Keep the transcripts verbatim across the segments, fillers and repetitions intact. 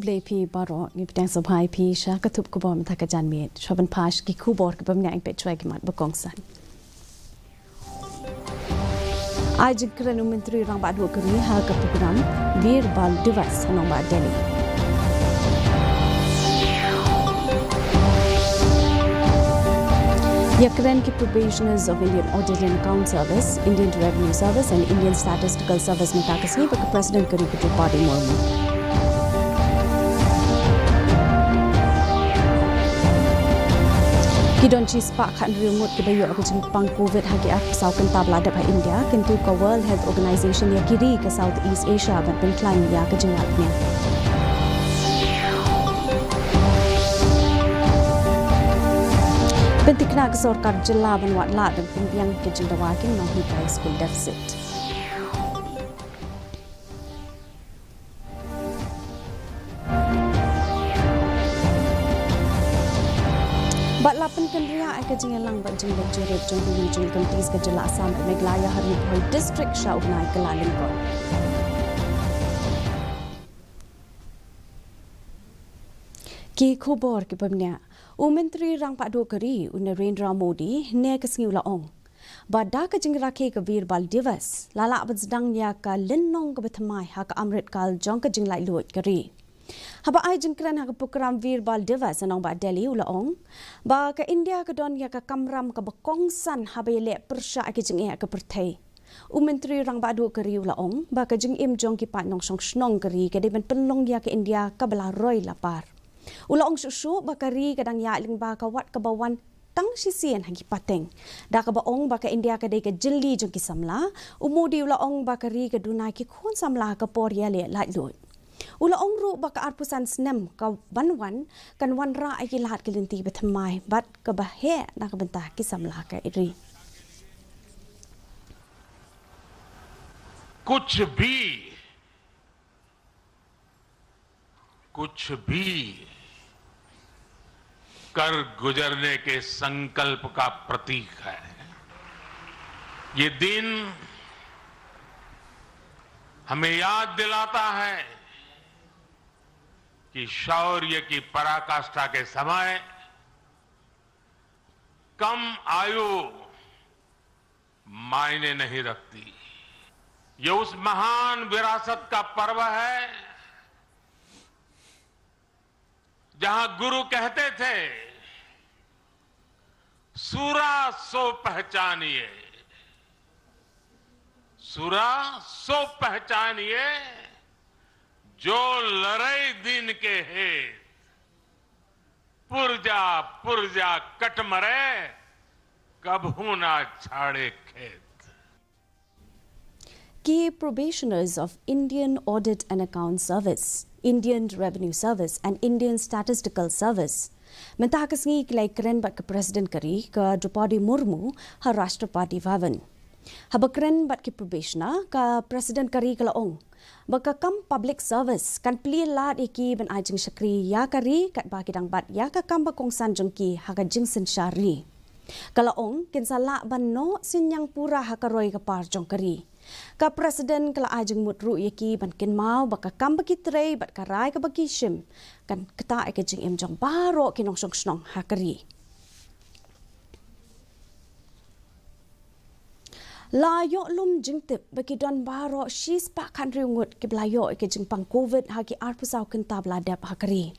Khublei phi baroh, ngi pdiang sngewbha ïa phi sha ka thup khubor mynta ka janmiet. Shuwa ban phai sha ki khubor kiba bniah, ngin peit shuwa ki mat ba kongsan. Ai jingkren u Myntri Rangbah Duh ka ri ha ka program Veer Bal Diwas ha nongbah Delhi. Ïakren ki Probationers of Indian Audit and Account Service, Indian Revenue Service and Indian Statistical Service mynta ka sngi bad ka President ka ri ka Droupadi Murmu. Ki don shispah khathynriew ngut kiba ïoh ka jingpang Covid ha ki arphew saw kynta ba la dep ha India, kyntu ka World Health Organization ïa ki ri ka South East Asia ban pynkhlaiñ ïa ka jingwad bniah. Pynthikna ka sorkar jylla ban wad lad ban pynbiang ka jingdawa ki nonghikai skul deficit. Bad la pynkynriah ïa ka jingïalang bad jingleit jurip jong ki Regional Committees ka jylla Assam bad Meghalaya ha Ri Bhoi District sha u bnai Kyllalyngkot. Ki khubor kiba bniah. U Myntri Rangbah Duh ka ri u Narendra Modi hynne ka sngi u la ong ba da ka jingrakhe ka Veer Bal Diwas la lah ban sdang ïa ka lynnong kaba thymmai ha ka amrit kal jong ka jinglaitluid ka ri. Haba ai jingkren ha ka program Veer Bal Diwas ha nongbah Delhi u la ong ba ka India ka don ïa ka kamram kaba kongsan haba ïaleh pyrshah ïa ki jingeh ka pyrthei. U Myntri Rangbah Duh ka ri u la ong ba ka jingim jong ki paid nongshong shnong ka ri ka dei ban pynlong ïa ka India kaba la roi la par. U la ong shuh shuh ba ka ri ka dang ïaid lyngba ka wat kaba wan tang shisien ha ki pateng. Da kaba ong ba ka India ka dei ka jylli jong ki samla, u Modi u la ong ba ka ri ka duna ïa ki khun samla ha ka por ïaleh laitluid. U la ong ruh ba ka arphew san snem ka ban wan kan wanrah ïa ki lad ki lynti ba thymmai bad kaba heh na ka bynta ki samla ka ri. कुछ भी, कुछ भी कर गुजरने के संकल्प का प्रतीक है। ये दिन हमें याद दिलाता है कि शौर्य की पराकाष्ठा के समय कम आयु मायने नहीं रखती। ये उस महान विरासत का पर्व है, जहां गुरु कहते थे, "सुरा सो पहचानिए, सुरा सो पहचानिए, जो लड़े दीन के हेत।" पुरजा पुरजा कट मरे, कबहू ना छाड़े खेत। Ki Probationers of Indian Audit and Account Service, Indian Revenue Service and Indian Statistical Service mynta ka sngi ki la ïakren bad ka President ka ri ka Droupadi Murmu ha Rashtrapati Bhavan. Haba kren bad ki probationer, ka President ka ri ka la ong ba ka kam public service kan plie lad ïa ki ban ai jingshakri ïa ka ri katba ki dang bat ïa ka kam ba kongsan jong ki ha ka jingsynshar ri. Ka la ong kin sa lah ban noh synñiang pura ha ka roi ka par jong ka ri. Ka President ka la ai jingmut ruh ïa ki ban kynmaw ba ka kam ba ki trei bad ka rai kaba ki shim kan ktah ïa ka jingim jong baroh ki nongshong shnong ha ka ri. La ïoh lum jingtip ba ki don baroh shispah khathynriew ngut kiba la ïoh ïa ka jingpang Covid ha ki arphew saw kynta ba la dep ha ka ri.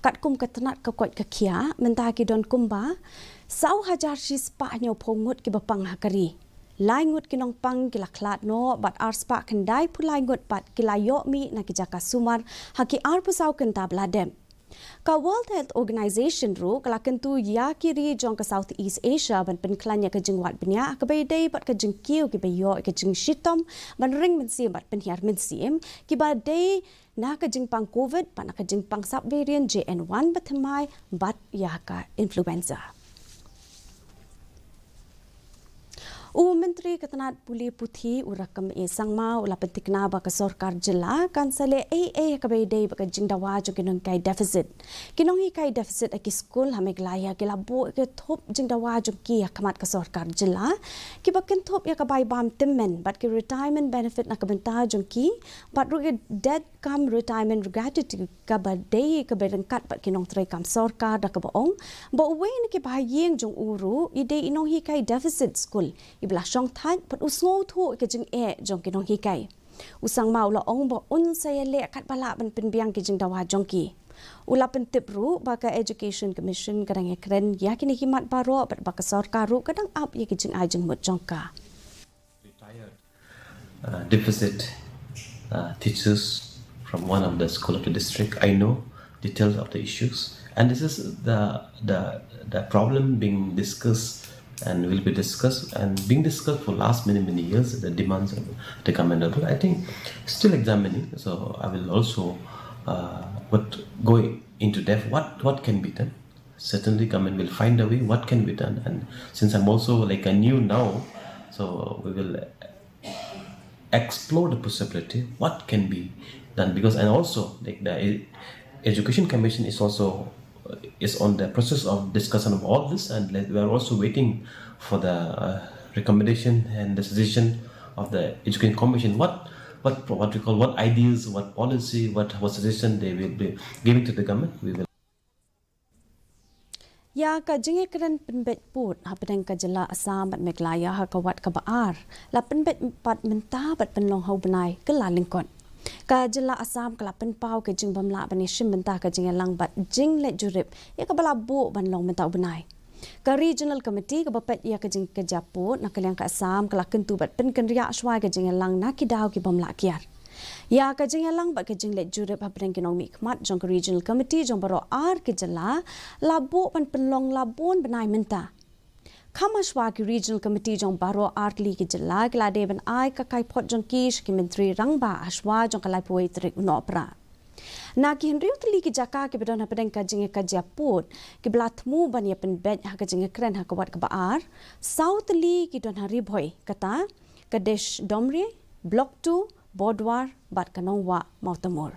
Katkum ka tnat ka koit ka khiah, mynta ki don kumba saw hajar shispah hynñiewphew ngut kiba pang ha ka ri. Lai ngut ki nongpang ki la khlad noh bad arspah khyndaiphew lai ngut pat ki la ïoh mih na ki jaka sumar ha ki arphew saw kynta ba la dep. Ka World Health Organization ruh ka la kyntu ïa ki ri jong ka South East Asia ban pynkhlaiñ ïa ka jingwad bniah kaba ïadei bad ka jingkiew kiba ïoh ïa ka jingshitom ban ring mynsiem bad pynhiar mynsiem kiba dei na ka jingpang Covid bad na ka jingpang subvariant J N one ba thymmai bad ïa ka influenza. U Myntri ka tnat pule puthi u Rakkam A Sangma u la pyntikna ba ka sorkar jylla kan sa leh ei ei ha kaba ïadei bad ka jingdawa jong ki nonghikai deficit. Ki nonghikai deficit ha ki skul ha Meghalaya ki la buh ïa ka thup jingdawa jong ki ha khmat ka sorkar jylla, kiba kynthup ïa ka bai bam tymmen bad ki retirement benefit na ka bynta jong ki, bad ruh ïa ka death cum retirement gratuity kaba dei kaba ryngkat bad ki nongtrei kam sorkar, da kaba ong ba uwei na ki bahaïing jong u ruh i dei i nonghikai deficit skul iba la shongthait bad u sngewthuh ïa ka jingeh jong ki nonghikai. U Sangma u la ong ba un sa ïaleh katba lah ban pynbiang ki jingdawa jong ki. U la pyntip ruh ba ka Education Commission ka dang ïakren ïa kine ki mat baroh bad ba ka sorkar ruh ka dang ap ïa ki jingai jingmut jong ka. Retired uh, deficit uh, teachers from one of the school of the district. I know details of the issues, and this is the the the problem being discussed and will be discussed and being discussed for last many many years. The demands of the government, but I think still examining. So I will also uh, what go into depth what what can be done. Certainly government will find a way what can be done, and since I'm also like a new now, so we will explore the possibility what can be done, because and also like the e- education commission is also uh, is on the process of discussion of all this, and like, we are also waiting for the uh, recommendation and the suggestion of the education commission, what what what we call what ideas, what policy, what what suggestion they will be giving to the government. We will Ïa ka jingïakren pynbeit pud hapdeng ka jylla Assam bad Meghalaya ha ka wat kaba ar la pynbeit pat mynta bad pynlong ha u bnai Kyllalyngkot. Ka jylla Assam ka la pynpaw ka jingbymlah ban ïashim bynta ka jingïalang bad jingleit jurip ïa kaba la buh ban long mynta u bnai. Ka Regional Committee kaba peit ïa ka jingkajia pud na ka liang ka Assam ka la kyntu bad pynkynriah shuwa ïa ka jingïalang na ki daw ki bym lah kiar. Ïa ka jingïalang bad ka jingleit jurip hapdeng ki nongmihkhmat jong ka Regional Committee jong baroh ar ki jylla la buh ban pynlong la bun bnai mynta. Kham hashwa ki Regional Committee jong baroh ar tylli ki jylla ki la dei ban ai ka kaiphod jong ki sha ki Myntri Rangbah hashwa jong ka laiphew wei tarik u Nohprah. Na ki hynriew tylli ki jaka kiba don hapdeng ka jingïakajia pud kiba la thmu ban ïa pynbeit ha ka jingïakren ha ka wat kaba ar, saw tylli ki don ha Ri Bhoi, kata ka Desh Doomrih, Block two, Bordwar bad ka Nongwah Mawtamur.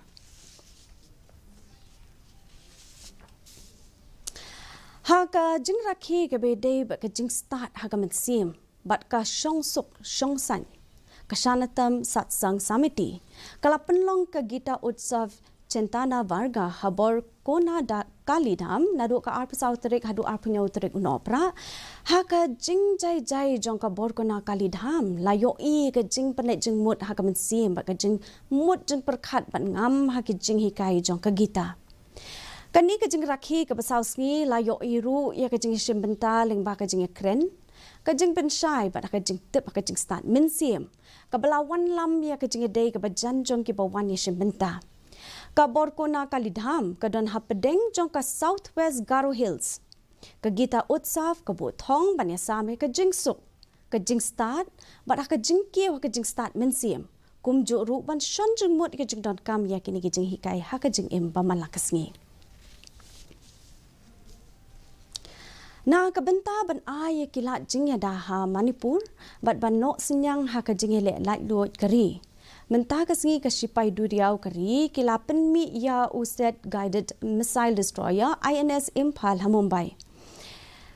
Ha ka jingrakhe kaba ïadei bad ka jingstad ha ka mynsiem bad ka shongsuk shongsaiñ, ka Shannatam Satsang Samiti ka la pynlong ka Gita Utsav Chentana Varga ha Borkona da Kali Dham naduh ka arphew saw tarik haduh arphew hynñiew tarik u Nohprah. Ha ka jingjai jai jong ka Borkona Kali Dham la ïohi ka jingpynleit jingmut ha ka mynsiem bad ka jingmut jingpyrkhat bad ngam ha ki jinghikai jong ka Gita. Kane ka jingrakhe kaba saw sngi la ïohi ruh ïa ka jingïashim bynta lyngba ka jingïakren, ka jingpynshai bad ka jingtip ha ka jingstad mynsiem kaba la wanlam ïa ka jingïadei kaba jan jong kiba wan ïashim bynta. Ka Borkona Kali Dham ka don hapdeng jong ka South West Garo Hills. Ka Gita Utsav ka buh thong ban ïasam ïa ka jingsuk, ka jingstad bad ha ka jingkiew ha ka jingstad mynsiem, kumjuh ruh ban shon jingmut ïa ka jingdonkam ïa kine ki jinghikai ha ka jingim ba man la ka sngi. Na ka bynta ban ai ïa ki lad jingïada ha Manipur bad ban noh synñiang ha ka jingïaleh laitluid ka ri, mynta ka sngi ka shipai duriaw ka ri ki la pynmih ïa u State Guided Missile Destroyer I N S Imphal ha Mumbai.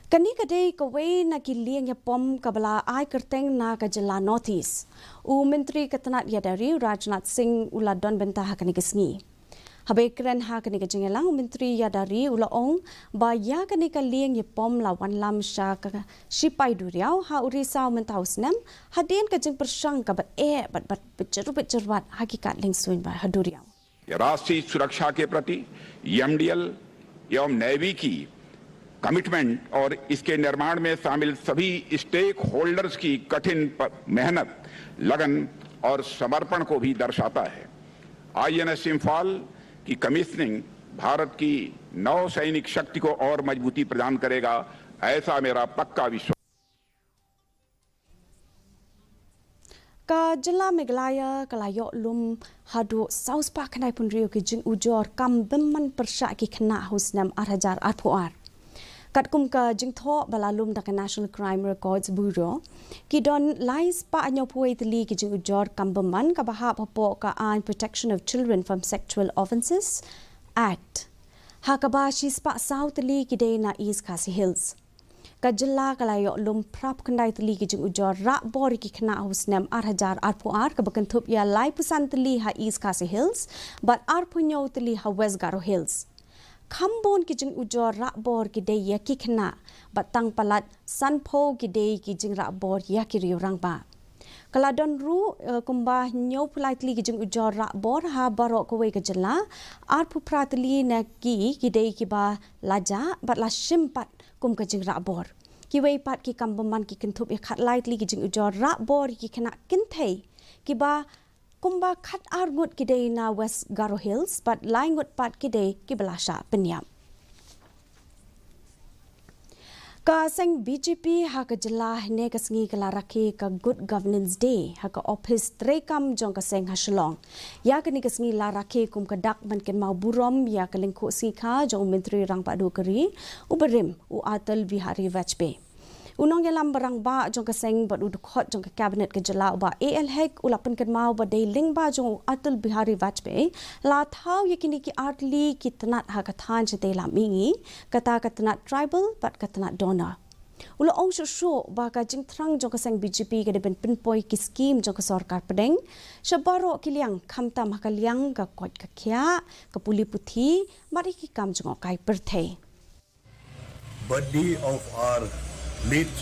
Kane ka dei kawei na ki lieng ïapom kaba la ai kyrteng na ka jylla North East. U Myntri ka tnat ïada ri u Rajnath Singh u la don bynta ha kane ka sngi. Haba ïakren ha kane ka jingïalang, u Myntri ïada ri u la ong ba ïa kane ka lieng ïapom la wanlam sha ka shipai duriaw ha u risaw mynta u snem, hadien ka jingpyrshang kaba eh bad bad bajyrwat bajyrwat ha ki kad lyngsuiñ ba ha duriaw. राष्ट्रीय सुरक्षा के प्रति ईएमडीएल एवं नेवी की कमिटमेंट और इसके निर्माण में शामिल सभी स्टेक होल्डर्स की कठिन मेहनत, लगन और समर्पण को भी दर्शाता है। आईएनएस इंफाल की कमीशनिंग भारत की नौसैनिक शक्ति को और मजबूती प्रदान करेगा, ऐसा मेरा पक्का विश्वास। Ka jylla Meghalaya ka la ïoh lum haduh saw spah khyndai phew hynriew ki jingujor kam bym man pyrshah ki khynnah ha u snem ar hajar arphew ar. Katkum ka jingthoh ba la lum da ka National Crime Records Bureau, ki don lai spah hynñiewphew tylli ki jingujor kam bymman kaba hap hapoh ka aiñ Protection of Children from Sexual Offences Act, ha kaba shi spah saw tylli ki dei na East Khasi Hills. Ka jylla ka la ïoh lum phra phew khyndai tylli ki jingujor rah bor ïa ki khynnah ha u snem ar hajar arphew ar, kaba kynthup ïa laiphew san tylli ha East Khasi Hills bad arphew hynñiew tylli ha West Garo Hills. Kham bun ki jingujor rah bor ki dei ïa ki khynnah bad tang palat sanphew ki dei ki jingrah bor ïa ki riew rangbah. Ka la don ruh, eh, kumba hynñiewphew lai tylli ki jingujor rah bor ha baroh kawei ka jylla, arphew phra tylli na ki ki dei kiba la jah bad la shim pat kum ka jingrah bor. Kiwei pat ki kam bymman ki kynthup ïa khatlai tylli ki jingujor rah bor ïa ki khynnah kynthei, kiba kumba khatar ngut ki dei na West Garo Hills bad lai ngut pat ki dei kiba la shah pynïap. Ka seng B J P ha ka jylla hynne ka sngi ka la rakhe ka Good Governance Day ha ka ophis treikam jong ka seng ha Shillong. Ïa kane ka sngi la rakhe kum ka dak ban kynmaw burom ïa ka lyngkhuh sngi kha jong u Myntri Rangbah Duh ka ri, u barim u Atal Bihari Vajpayee. U nongïalam ba rangbah jong ka seng bad u dkhot jong ka cabinet ka jylla u Bah A L Hek u la pynkynmaw ba dei lyngba jong u Atal Bihari Vajpayee la thaw ïa kine ki artylli ki tnat ha ka thaiñ shatei lam mihngi, kata ka tnat tribal bad ka tnat DoNER. U la ong shuh shuh ba ka jingthrang jong ka seng B J P ka dei ban pynpoi ki skim jong ka sorkar pdeng sha baroh ki liang, khamtam ha ka liang ka koit ka khiah, ka pule puthi bad ïa ki kam jngohkai pyrthei. Birthday of our late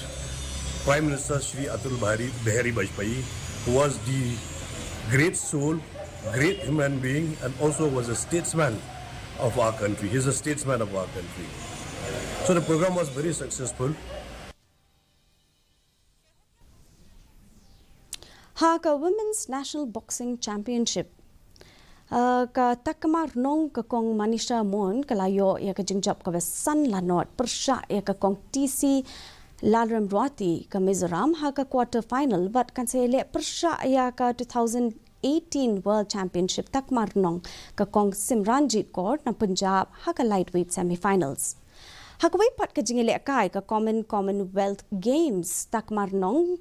Prime Minister Shri Atal Bihari, Bihari Vajpayee, who was the great soul, great human being, and also was a statesman of our country. He's a statesman of our country. So the program was very successful. Ha ka Women's National Boxing Championship, uh, ka Takma Rnong ka kong Manisha Mon ka la ïoh ïa ka jingjop kaba san la nod pyrshah ïa ka kong T C Lalremruati ka Mizoram ha ka quarter final bad kan sa ïaleh pyrshah ïa ka two thousand eighteen World Championship Takma Rnong ka kong Simranjit Kaur na Punjab ha ka lightweight semifinals. Ha kawei pat ka jingïalehkai ka Common Commonwealth Games, Takma Rnong,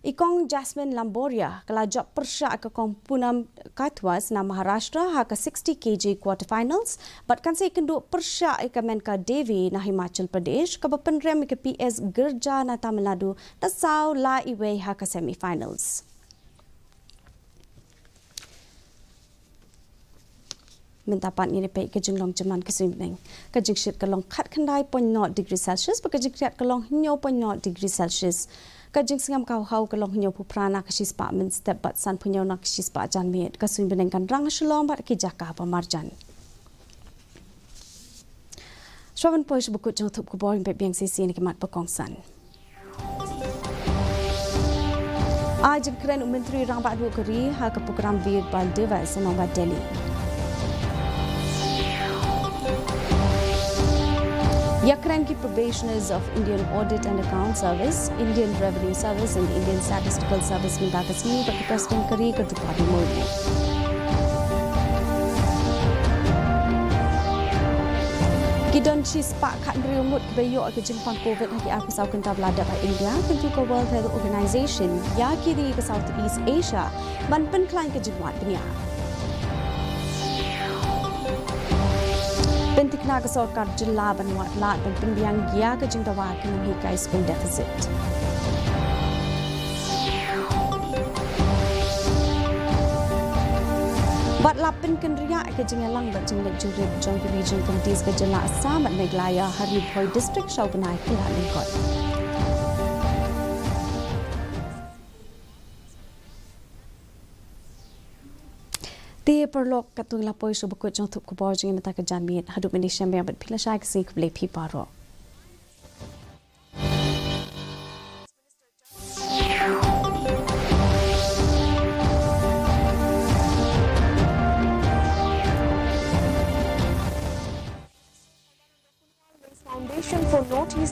i kong Jasmine Lamboria ka la jop pyrshah ka kong Poonam Kathwas na Maharashtra ha ka sixty K G quarter finals bad kan sa ïakynduh pyrshah ïa ka Menka Devi na Himachal Pradesh, kaba pynrem ïa ka P S Girja na Tamil Nadu da saw la iwei ha ka semifinals. Mynta pat ngin ïa peit ka jinglong jingman ka suiñ bneng. Ka jingshit ka long khatkhyndai point nought degree Celsius bad ka jingkhriat ka long hynñiew point nought degree Celsius. Ka jingsngem ka haw ka long hynñiewphew phra na ka shispah mynstep bad sanphew hynñiew na ka shispah janmiet. Ka suiñ bneng kan rang ha Shillong bad ki jaka ba marjan. Shuwa ban poi sha ba kut jong u thup khubor, ngin peit biang shisien ïa ki mat ba kongsan. Ai jingkren u Myntri Rangbah Duh ka ri ha ka prokram Veer Bal Diwas ha Nongbah Delhi. Ïakren ki probationers of Indian Audit and Account Service, Indian Revenue Service and Indian Statistical Service mynta ka sngi bad ka President ka ri ka Droupadi Murmu. Ki don shispah khathynriew ngut kiba ïoh ïa ka jingpang Covid ha ki arphew saw kynta ba la dep ha India, kyntu ka World Health Organization ïa ki ri ka South East Asia ban pynkhlaiñ ka jingwad bniah. Pynthikna ka sorkar jylla ban wad lad ban pynbiang ïa ka jingdawa ka nonghikai skul deficit. Bad la pynkynriah ïa ka jingïalang bad jingleit jingrit jong ki Regional Committees ka jylla Assam bad Meghalaya ha Ri Bhoi District sha u bnai Kyllalyngkot. Te paralok, katto ngi la poi sha ba kut jong u thup khubor jong ngi mynta ka janmiet. Haduh mynne shem biang bad phi lashai, ka sngi khublei phi baroh.